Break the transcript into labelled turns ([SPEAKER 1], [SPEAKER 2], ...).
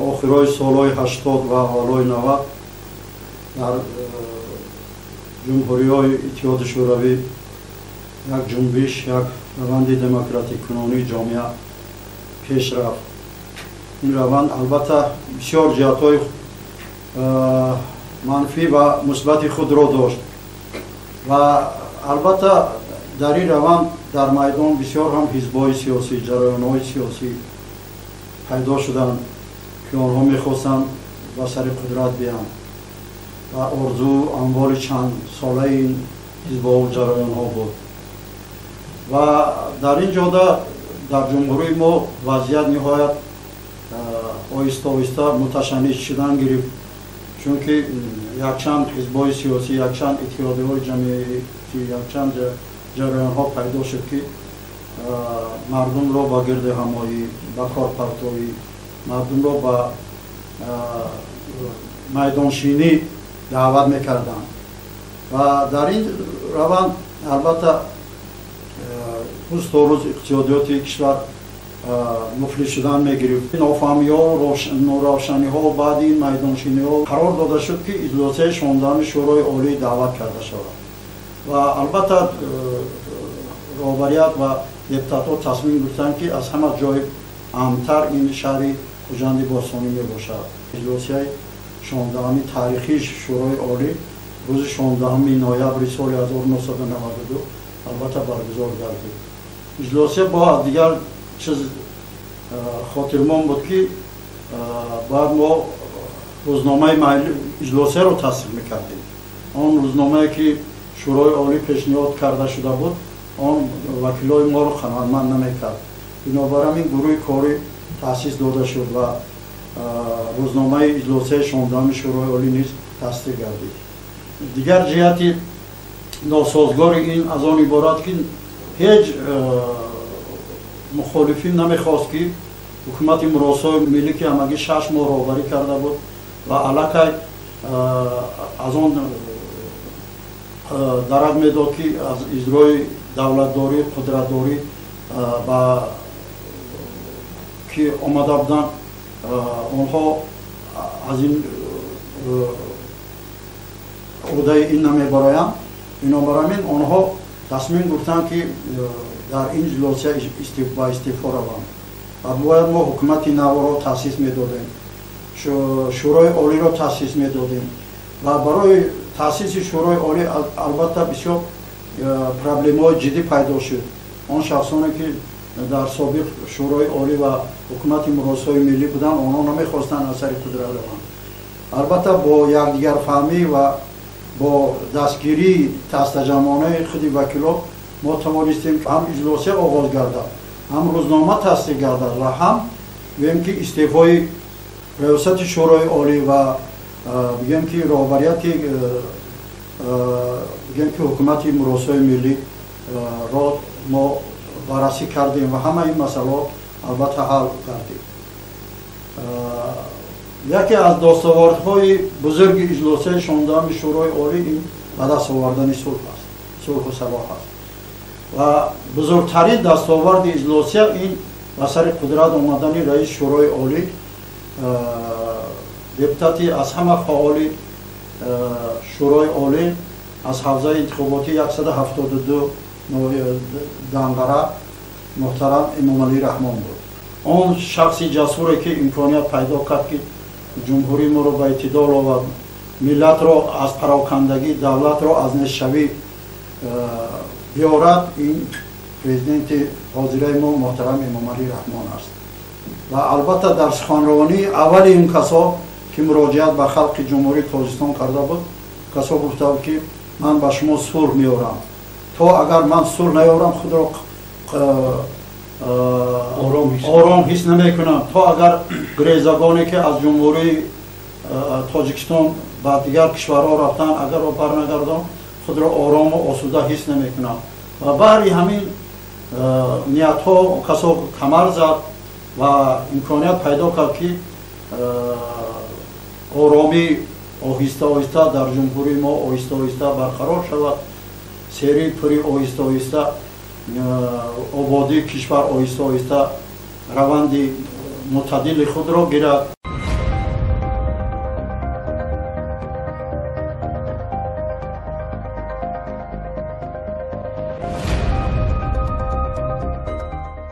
[SPEAKER 1] Охирои солҳои 80 ва аввалҳои 90 дар ҷумҳуриҳои Иттиҳоди Шӯравӣ як ҷунбиш, як раванди демократиккунонии ҷомеа пеш рафт. Ин раванд албатта бисёр ҷиҳатҳои манфӣ ва мусбати худро дошт ва албатта дар ин раванд дар майдон бисёр ҳам ҳизбҳои сиёсӣ, ҷараёнҳои сиёсӣ пайдо шуданд, ки онҳо мехостанд ба сари қудрат биёнд ва орзу амволи чанд солаи ин ҳизбҳову ҷараёнҳо буд. Ва дар ин ҷода дар ҷумҳурии мо вазъият ниҳоят оҳиста оҳиста муташанниҷ шудан гирифт, чунки якчанд ҳизбҳои сиёсӣ, якчанд иттиҳодиҳои ҷамъиятӣ, якчанд ҷараёнҳо пайдо шуд, ки мардумро ба гирдиҳамоӣ, ба корпартоӣ, мардумро ба майдоншинӣ даъват мекарданд. Ва дар ин раванд албатта рӯз то рӯз иқтисодиёти кишвар муфлис шудан мегирифт. Нофаҳмиҳо, норавшаниҳо баъди ин майдоншиниҳо қарор дода шуд, ки иҷлосияи 16-уми Шӯрои Олӣ даъват карда шавад. Ва албатта роҳбарият ва депутатҳо тасмим гирифтанд, ки аз ҳама ҷой амнтар ин шаҳри Хуҷанди бостонӣ мебошад. Иҷлосияи 16-уми таърихии Шӯрои Олӣ рӯзи 16 ноябри соли 1992 албатта баргузор гардид. Иҷлосия бо аз дигар чиз хотирмон буд, ки баъд мо рӯзномаи иҷлосияро тасдиқ мекардем. Он рӯзномае, ки Шӯрои Олӣ пешниҳод карда шуда буд, он вакилои моро қаноатманд намекард. Бинобар ҳамин гурӯҳи корӣ таъсис дода шуд ва рӯзномаи иҷлосияи 16-уми Шӯрои Олӣ низ тасдиқ гардид. Дигар ҷиҳати носозгори ин аз он иборат, ки ҳеҷ мухолифин намехост, ки ҳукумати муросои миллӣ, ки ҳамагӣ 6 моҳ роҳбарӣ карда буд ва аллакай аз он дарак медод, ки аз иҷрои давлатдорӣ, қудратдорӣ ба ки омада буданд, онҳо аз ин ӯҳдаи ин намебароянд. Бинобар ҳамин онҳо тасмим гирифтанд, ки дар ин иҷлосия ба истеъфо раванд ва бояд мо ҳукумати навро таъсис медодем, Шӯрои Олиро таъсис медодем. Ва барои таъсиси Шӯрои Олӣ албатта бисёр проблемаҳои ҷиддӣ пайдо шуд. Он шахсоне, ки дар собиқ Шӯрои Олӣ ва ҳукумати муросои миллӣ буданд, онҳо намехостанд аз сари қудрат раванд. Албатта бо якдигарфаҳмӣ ва бо дастгирии дастаҷамъонаи худи вакило мо тавонистем ҳам иҷлосия оғоз гардад, ҳам рӯзнома тасдиқ гардад ва ҳам гӯем, ки истеъфои раёсати Шӯрои Олӣ ва бигӯем, ки роҳбарияти, бигӯем, ки ҳукумати муросои миллӣ ро мо баррасӣ кардем ва ҳамаи ин масъалаҳо албатта ҳал гардид. Яке аз дастовардҳои бузурги иҷлосияи 16-уми Шӯрои Олӣ ин ба даст овардани сулҳ аст, сулҳу сабоҳ аст. Ва бузургтарин дастоварди иҷлосия ин ба сари қудрат омадани раиси Шӯрои Олӣ, депутати аз ҳама фаъоли Шӯрои Олӣ аз ҳавзаи интихоботии 172 Данғара муҳтарам Эмомалӣ Раҳмон буд. Он шахси ҷасуре, ки имконият пайдо кард, ки ҷумҳурии моро ба эътидол овард, миллатро аз парокандагӣ, давлатро аз нестшавӣ биёрад, ин президенти ҳозираи мо муҳтарам Эмомалӣ Раҳмон аст. Ва албатта дар суханронии аввали ин касо, ки муроҷиат ба халқи Ҷумҳурии Тоҷикистон карда буд, касо гуфта буд, ки ман ба шумо сулҳ меорам, то агар ман сулҳ наёрам, худро ором ҳис намекунам, то агар гурезагоне, ки аз Ҷумҳурии Тоҷикистон ба дигар кишварҳо рафтанд, агарро барнагардон, худро орому осуда ҳис намекунам. Ва баҳри ҳамин ниятҳо касо камар зад ва имконият пайдо кард, ки оромӣ оҳиста оҳиста дар ҷумҳурии мо оҳиста оҳиста барқарор шавад, серии пури оҳиста оҳиста ободии кишвар оҳиста оҳиста раванди мӯътадили худро гирад.